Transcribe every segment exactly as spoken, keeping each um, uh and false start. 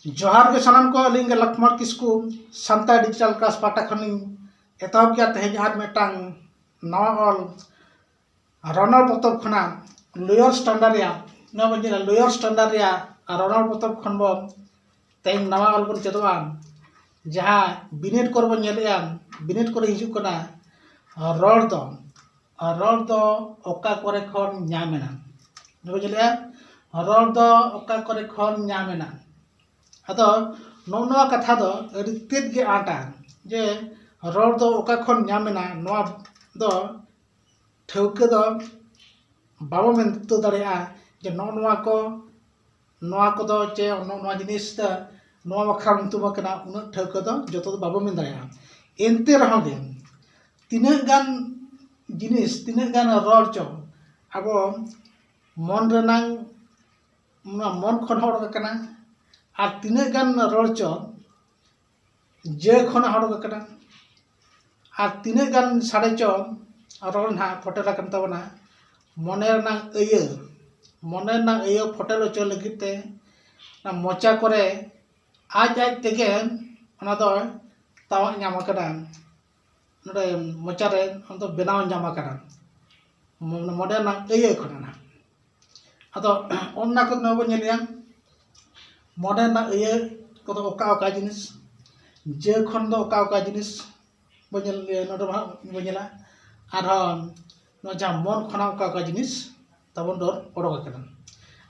ᱡᱚᱦᱟᱨ ᱜᱮ ᱥᱟᱱᱟᱢ ᱠᱚ, ᱟᱹᱞᱤᱧ ᱜᱮ ᱞᱚᱠᱷᱢᱚᱬ ᱠᱤᱥᱠᱩ ᱥᱟᱱᱛᱟᱲ ᱰᱤᱡᱤᱴᱟᱞ ᱠᱞᱟᱥ ᱯᱟᱦᱴᱟ ᱠᱷᱚᱱᱤᱧ ᱮᱛᱚᱦᱚᱵ ᱜᱮᱭᱟ ᱛᱮᱦᱮᱧ ᱟᱨ ᱢᱤᱫᱴᱟᱝ ᱱᱟᱣᱟ ᱚᱞ ᱨᱚᱱᱚᱲ ᱯᱚᱛᱚᱵ ᱠᱷᱚᱱᱟᱜ ᱞᱳᱭᱟᱨ ᱥᱴᱟᱱᱰᱟᱨᱰ ᱨᱮᱭᱟᱜ, ᱱᱚᱣᱟ ᱵᱚᱱ ᱧᱮᱞᱟ ᱞᱳᱭᱟᱨ ᱥᱴᱟᱱᱰᱟᱨᱰ ᱨᱮᱭᱟᱜ ᱨᱚᱱᱚᱲ ᱯᱚᱛᱚᱵ ᱠᱷᱚᱱ ᱵᱚᱱ ᱛᱮᱦᱮᱧ ᱱᱟᱣᱟ ᱚᱞ ᱵᱚᱱ ᱪᱮᱫᱚᱜᱼᱟ᱾ ᱡᱟᱦᱟᱸ ᱵᱤᱱᱤᱰ ᱠᱚᱨᱮ ᱵᱚᱱ ᱧᱮᱞᱮᱜᱼᱟ, ᱵᱤᱱᱤᱰ ᱠᱚᱨᱮ ᱦᱤᱡᱩᱜ ᱠᱟᱱᱟ, ᱨᱚᱲ ᱫᱚ ᱨᱚᱲ ᱫᱚ ᱚᱠᱟ ᱠᱚᱨᱮ ᱠᱷᱚᱱ ᱧᱟᱢ ᱮᱱᱟ? ᱱᱚᱰᱮ ᱵᱚᱱ ᱧᱮᱞᱮᱜᱼᱟ, ᱨᱚᱲ ᱫᱚ ᱚᱠᱟ ᱠᱚᱨᱮ ᱠᱷᱚᱱ ᱧᱟᱢ ᱮᱱᱟ? ᱟᱫᱚ ᱱᱚᱜᱼᱚ ᱱᱚᱣᱟ ᱠᱟᱛᱷᱟ ᱫᱚ ᱟᱹᱰᱤ ᱛᱮᱫ ᱜᱮ ᱟᱸᱴᱟ, ᱡᱮ ᱨᱚᱲ ᱫᱚ ᱚᱠᱟ ᱠᱷᱚᱱ ᱧᱟᱢ ᱮᱱᱟ, ᱱᱚᱣᱟ ᱫᱚ ᱴᱷᱟᱹᱣᱠᱟᱹ ᱫᱚ ᱵᱟᱵᱚ ᱢᱮᱱ ᱩᱛᱟᱹᱨ ᱫᱟᱲᱮᱭᱟᱜᱼᱟ ᱡᱮ ᱱᱚᱜᱼᱚ ᱱᱚᱣᱟ ᱠᱚ, ᱱᱚᱣᱟ ᱠᱚᱫᱚ ᱪᱮ ᱱᱚᱜᱼᱚ ᱱᱚᱣᱟ ᱡᱤᱱᱤᱥ ᱫᱚ ᱱᱚᱣᱟ ᱵᱟᱠᱷᱨᱟ ᱧᱩᱛᱩᱢ ᱟᱠᱟᱱᱟ, ᱩᱱᱟᱹᱜ ᱴᱷᱟᱹᱣᱠᱟᱹ ᱫᱚ ᱡᱚᱛᱚ ᱫᱚ ᱵᱟᱵᱚ ᱢᱮᱱ ᱫᱟᱲᱮᱭᱟᱜᱼᱟ᱾ ᱮᱱᱛᱮ ᱨᱮᱦᱚᱸ ᱜᱮ ᱛᱤᱱᱟᱹᱜ ᱜᱟᱱ ᱡᱤᱱᱤᱥ, ᱛᱤᱱᱟᱹᱜ ᱜᱟᱱ ᱨᱚᱲ ᱪᱚ ᱟᱵᱚ ᱢᱚᱱ ᱨᱮᱱᱟᱝ, ᱱᱚᱣᱟ ᱢᱚᱱ ᱠᱷᱚᱱ ᱦᱚᱸ ᱚᱰᱚᱠ ᱟᱠᱟᱱᱟ, ᱟᱨ ᱛᱤᱱᱟᱹᱜ ᱜᱟᱱ ᱨᱚᱲ ᱪᱚ ᱡᱟᱹ ᱠᱷᱚᱱᱟᱜ ᱦᱚᱸ ᱚᱰᱚᱠ ᱟᱠᱟᱱᱟ, ᱟᱨ ᱛᱤᱱᱟᱹᱜ ᱜᱟᱱ ᱥᱟᱰᱮ ᱪᱚ ᱨᱚᱲ ᱱᱟᱦᱟᱜ ᱯᱷᱚᱴᱮᱞ ᱟᱠᱟᱱ ᱛᱟᱵᱚᱱᱟ ᱢᱚᱱᱮ ᱨᱮᱱᱟᱜ ᱟᱹᱭᱟᱹ, ᱢᱚᱱᱮ ᱨᱮᱱᱟᱜ ᱟᱹᱭᱟᱹ ᱯᱷᱚᱴᱮᱞ ᱦᱚᱪᱚ ᱞᱟᱹᱜᱤᱫ ᱛᱮ ᱚᱱᱟ ᱢᱚᱪᱟ ᱠᱚᱨᱮ ᱟᱡ ᱟᱡ ᱛᱮᱜᱮ ᱚᱱᱟ ᱫᱚ ᱛᱟᱣᱟᱜ ᱧᱟᱢ ᱟᱠᱟᱱᱟ᱾ ᱱᱚᱰᱮ ᱢᱚᱪᱟᱨᱮ ᱚᱱᱟ ᱫᱚ ᱵᱮᱱᱟᱣ ᱧᱟᱢ ᱟᱠᱟᱱᱟ, ᱢᱚ-, ᱢᱚᱱᱮ ᱨᱮᱱᱟᱜ ᱟᱹᱭᱟᱹ ᱠᱷᱚᱱ ᱱᱟᱦᱟᱜ᱾ ᱟᱫᱚ ᱚᱱᱟ ᱠᱚ ᱱᱚᱣᱟ ᱵᱚᱱ ᱧᱮᱞᱮᱜᱼᱟ, ᱢᱚᱱᱮ ᱨᱮᱱᱟᱜ ᱟᱹᱭᱟᱹ ᱠᱚᱫᱚ ᱚᱠᱟ ᱚᱠᱟ ᱡᱤᱱᱤᱥ, ᱡᱟᱹ ᱠᱷᱚᱱ ᱫᱚ ᱚᱠᱟ ᱚᱠᱟ ᱡᱤᱱᱤᱥ ᱵᱚᱱ ᱧᱮᱞ, ᱱᱚᱰᱮ ᱢᱟ ᱦᱟᱸᱜ ᱵᱚᱱ ᱧᱮᱞᱟ, ᱟᱨᱦᱚᱸ ᱱᱚᱣᱟ ᱡᱟᱦᱟᱸ ᱢᱚᱱ ᱠᱷᱚᱱᱟᱜ ᱚᱠᱟ ᱚᱠᱟ ᱡᱤᱱᱤᱥ ᱛᱟᱵᱚᱱ ᱫᱚ ᱚᱰᱚᱠ ᱟᱠᱟᱱᱟ᱾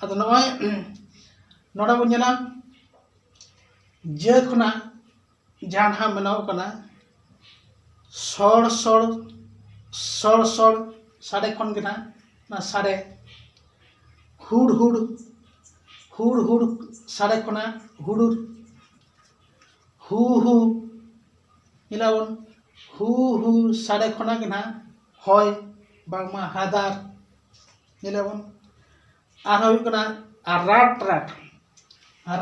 ᱟᱫᱚ ᱱᱚᱜᱼᱚᱭ ᱱᱚᱰᱮ ᱵᱚᱱ ᱧᱮᱞᱟ, ᱡᱟᱹ ᱠᱷᱚᱱᱟᱜ ᱡᱟᱦᱟᱸ ᱱᱟᱦᱟᱜ ᱢᱮᱱᱚᱜ ᱠᱟᱱᱟ, ᱥᱚᱲ ᱥᱚᱲ, ᱥᱚᱲ ᱥᱚᱲ ᱥᱟᱰᱮ ᱠᱷᱚᱱ ᱜᱮ ᱱᱟᱦᱟᱜ ᱚᱱᱟ ᱥᱟᱰᱮ, ᱦᱩᱲ ᱦᱩᱲ, ᱦᱩᱲ ᱦᱩᱲ ᱥᱟᱰᱮ ᱠᱷᱚᱱᱟᱜ ᱦᱩᱲᱩᱨ, ᱦᱩ ᱦᱩ, ᱧᱮᱞᱟᱵᱚᱱ, ᱦᱩ ᱦᱩ ᱥᱟᱰᱮ ᱠᱷᱚᱱᱟᱜ ᱜᱮ ᱱᱟᱦᱟᱜ ᱦᱚᱭ, ᱵᱟᱝᱢᱟ ᱦᱟᱫᱟᱨ, ᱧᱮᱞᱟᱵᱚᱱ᱾ ᱟᱨᱦᱚᱸ ᱦᱩᱭᱩᱜ ᱠᱟᱱᱟ ᱨᱟᱴ ᱨᱟᱴ,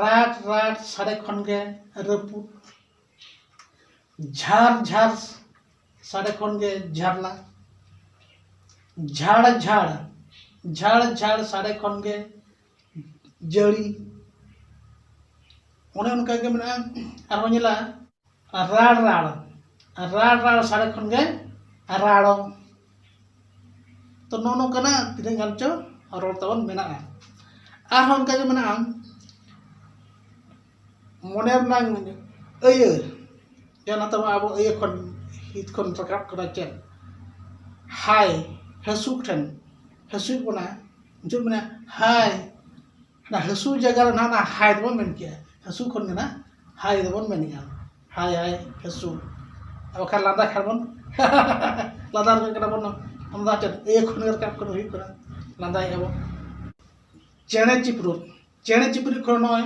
ᱨᱟᱴ ᱨᱟᱴ ᱥᱟᱰᱮ ᱠᱷᱚᱱ ᱜᱮ ᱨᱟᱹᱯᱩᱫ, ᱡᱷᱟᱨ ᱡᱷᱟᱨ ᱥᱟᱰᱮ ᱠᱷᱚᱱ ᱜᱮ ᱡᱷᱟᱨᱱᱟ, ᱡᱷᱟᱲ ᱡᱷᱟᱲ, ᱡᱷᱟᱲ ᱡᱷᱟᱲ ᱥᱟᱰᱮ ᱠᱷᱚᱱ ᱜᱮ ᱡᱟᱹᱲᱤ, ᱚᱱᱮ ᱚᱱᱠᱟ ᱜᱮ ᱢᱮᱱᱟᱜᱼᱟ᱾ ᱟᱨᱦᱚᱸ ᱧᱮᱞᱟ ᱨᱟᱲ ᱨᱟᱲ, ᱨᱟᱲ ᱨᱟᱲ ᱥᱟᱰᱮ ᱠᱷᱚᱱ ᱜᱮ ᱨᱟᱲᱚ᱾ ᱛᱚ ᱱᱚᱜᱼᱚ ᱱᱚᱝᱠᱟᱱᱟᱜ ᱛᱤᱱᱟᱹᱜ ᱜᱟᱱ ᱪᱚ ᱨᱚᱲ ᱛᱟᱵᱚᱱ ᱢᱮᱱᱟᱜᱼᱟ᱾ ᱟᱨᱦᱚᱸ ᱚᱱᱠᱟ ᱜᱮ ᱢᱮᱱᱟᱜᱼᱟ ᱢᱚᱱᱮ ᱨᱮᱱᱟᱜ ᱟᱹᱭᱟᱹ, ᱡᱟᱦᱟᱸ ᱛᱟᱵᱚᱱ ᱟᱵᱚ ᱟᱹᱭᱟᱹ ᱠᱷᱚᱱ, ᱦᱤᱛ ᱠᱷᱚᱱ ᱨᱟᱠᱟᱵ ᱠᱟᱱᱟ ᱪᱮᱫ? ᱦᱟᱭ, ᱦᱟᱹᱥᱩ ᱴᱷᱮᱱ, ᱦᱟᱹᱥᱩᱭᱮᱫ ᱵᱚᱱᱟ, ᱡᱩᱫᱤ ᱢᱮᱱᱟ ᱦᱟᱭ, ᱚᱱᱟ ᱦᱟᱹᱥᱩ ᱡᱟᱭᱜᱟ ᱨᱮ ᱱᱟᱦᱟᱜ ᱚᱱᱟ ᱦᱟᱭ ᱫᱚᱵᱚᱱ ᱢᱮᱱ ᱠᱮᱜᱼᱟ᱾ ᱦᱟᱹᱥᱩ ᱠᱷᱚᱱ ᱜᱮ ᱱᱟᱦᱟᱜ ᱦᱟᱭ ᱫᱚᱵᱚᱱ ᱢᱮᱱᱮᱜᱼᱟ᱾ ᱦᱟᱭ ᱦᱟᱭ ᱦᱟᱹᱥᱩ᱾ ᱟᱨ ᱵᱟᱠᱷᱟᱱ ᱞᱟᱸᱫᱟ ᱠᱷᱟᱱ ᱵᱚᱱ ᱞᱟᱸᱫᱟ ᱨᱮ ᱠᱟᱱᱟ ᱵᱚᱱ, ᱚᱱᱟ ᱪᱮᱫ ᱟᱹᱭᱟᱹ ᱠᱷᱚᱱ ᱜᱮ ᱨᱟᱠᱟᱵ ᱠᱟᱱᱟ, ᱦᱩᱭᱩᱜ ᱠᱟᱱᱟ ᱞᱟᱸᱫᱟᱭᱮᱜᱼᱟ ᱵᱚᱱ᱾ ᱪᱮᱬᱮ ᱪᱤᱯᱨᱩᱫ, ᱪᱮᱬᱮ ᱪᱤᱯᱨᱩᱫ ᱠᱷᱚᱱ ᱱᱚᱜᱼᱚᱭ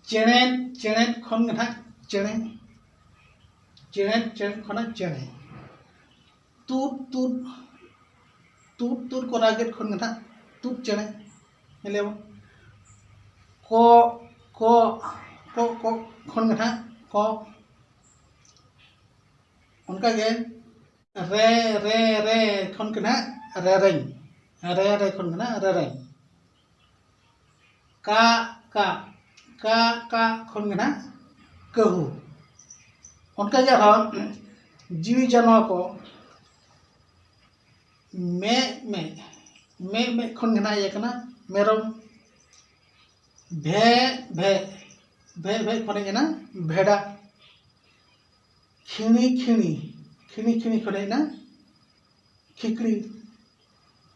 ᱪᱮᱬᱮ, ᱪᱮᱬᱮ ᱠᱷᱚᱱ ᱜᱮ ᱱᱟᱦᱟᱜ ᱪᱮᱬᱮ, ᱪᱮᱬᱮ, ᱪᱮᱬᱮ ᱠᱷᱚᱱᱟᱜ ᱪᱮᱬᱮ᱾ ᱛᱩᱫ ᱛᱩᱫ, ᱛᱩᱫ ᱛᱩᱫ ᱠᱚ ᱨᱟᱜᱮᱫ ᱠᱷᱚᱱ ᱜᱮ ᱱᱟᱦᱟᱜ ᱛᱩᱫ ᱪᱮᱬᱮ᱾ ᱧᱮᱞᱮᱭᱟᱵᱚᱱ ᱠᱚᱜ ᱠᱚᱜ, ᱠᱚᱜ ᱠᱚᱜ ᱠᱷᱚᱱ ᱜᱮ ᱱᱟᱦᱟᱜ ᱠᱚᱜ᱾ ᱚᱱᱠᱟᱜᱮ ᱨᱮ ᱨᱮ ᱨᱮ ᱠᱷᱚᱱ ᱜᱮ ᱱᱟᱦᱟᱜ ᱨᱮᱨᱮᱧ, ᱨᱮ ᱨᱮ ᱠᱷᱚᱱ ᱜᱮ ᱱᱟᱦᱟᱜ ᱨᱮᱨᱮᱧ᱾ ᱠᱟ ᱠᱟ, ᱠᱟ ᱠᱟ ᱠᱷᱚᱱ ᱜᱮ ᱱᱟᱦᱟᱜ ᱠᱟᱹᱦᱩ᱾ ᱚᱱᱠᱟᱜᱮ ᱟᱨᱦᱚᱸ ᱡᱤᱣᱤ ᱡᱟᱱᱣᱟ ᱠᱚ ᱢᱮᱜ ᱢᱮᱜ, ᱢᱮᱜ ᱢᱮᱜ ᱠᱷᱚᱱ ᱜᱮ ᱱᱟᱦᱟᱜ ᱤᱭᱟᱹ ᱠᱟᱱᱟ ᱢᱮᱨᱚᱢ᱾ ᱵᱷᱮ ᱵᱷᱮ, ᱵᱷᱮ ᱵᱷᱮ ᱠᱷᱚᱱ ᱦᱮᱡ ᱮᱱᱟ ᱵᱷᱮᱰᱟ᱾ ᱠᱷᱤᱬᱤ ᱠᱷᱤᱬᱤ, ᱠᱷᱤᱬᱤ ᱠᱷᱤᱬᱤ ᱠᱷᱚᱱ ᱦᱮᱡ ᱮᱱᱟ ᱠᱷᱤᱠᱲᱤ᱾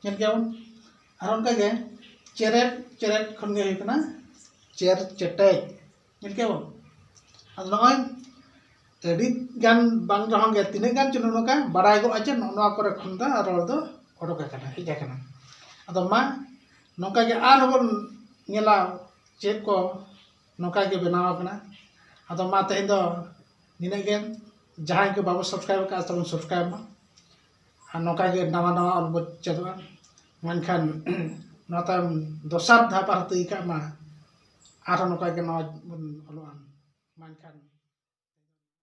ᱧᱮᱞ ᱠᱮᱜᱼᱟ ᱵᱚᱱ᱾ ᱟᱨ ᱚᱱᱠᱟᱜᱮ ᱪᱮᱨᱮᱴ ᱪᱮᱨᱮᱴ ᱠᱷᱚᱱ ᱜᱮ ᱦᱩᱭᱩᱜ ᱠᱟᱱᱟ ᱪᱮᱨ ᱪᱮᱴᱮᱡ᱾ ᱧᱮᱞ ᱠᱮᱜᱼᱟ ᱵᱚᱱ᱾ ᱟᱫᱚ ᱱᱚᱜᱼᱚᱭ ᱟᱹᱰᱤ ᱜᱟᱱ ᱵᱟᱝ ᱨᱮᱦᱚᱸ ᱜᱮ, ᱛᱤᱱᱟᱹᱜ ᱜᱟᱱ ᱪᱚ ᱱᱚᱜᱼᱚ ᱱᱚᱝᱠᱟ ᱵᱟᱲᱟᱭ ᱜᱚᱜᱼᱟ ᱡᱮ ᱱᱚᱜᱼᱚ ᱱᱚᱣᱟ ᱠᱚᱨᱮ ᱠᱷᱚᱱ ᱫᱚ ᱨᱚᱲ ᱫᱚ ᱚᱰᱚᱠ ᱟᱠᱟᱱᱟ, ᱦᱮᱡ ᱟᱠᱟᱱᱟ᱾ ᱟᱫᱚ ᱢᱟ ᱱᱚᱝᱠᱟ ᱜᱮ ᱟᱨᱦᱚᱸ ᱵᱚᱱ ᱧᱮᱞᱟ ᱪᱮᱫ ᱠᱚ ᱱᱚᱝᱠᱟ ᱜᱮ ᱵᱮᱱᱟᱣ ᱟᱠᱟᱱᱟ᱾ ᱟᱫᱚ ᱢᱟ ᱛᱮᱦᱮᱧ ᱫᱚ ᱱᱤᱱᱟᱹᱜ ᱜᱮ᱾ ᱡᱟᱦᱟᱸᱭ ᱠᱚ ᱵᱟᱵᱚ subscribe ᱟᱠᱟᱫ, ᱛᱟᱵᱚᱱ subscribe ᱢᱟ᱾ ᱟᱨ ᱱᱚᱝᱠᱟ ᱜᱮ ᱱᱟᱣᱟ ᱱᱟᱣᱟ ᱟᱞᱚ ᱵᱚ ᱪᱮᱫᱚᱜᱼᱟ᱾ ᱢᱮᱱᱠᱷᱟᱱ ᱱᱚᱣᱟ ᱛᱟᱭᱚᱢ ᱫᱚᱥᱟᱨ ᱫᱷᱟᱯ ᱟᱨᱦᱚᱸ ᱛᱟᱹᱭ ᱠᱟᱜ ᱢᱟ, ᱟᱨᱦᱚᱸ ᱱᱚᱝᱠᱟ ᱜᱮ ᱱᱟᱣᱟ ᱵᱚᱱ ᱚᱞᱚᱜᱼᱟ᱾ ᱢᱮᱱᱠᱷᱟᱱ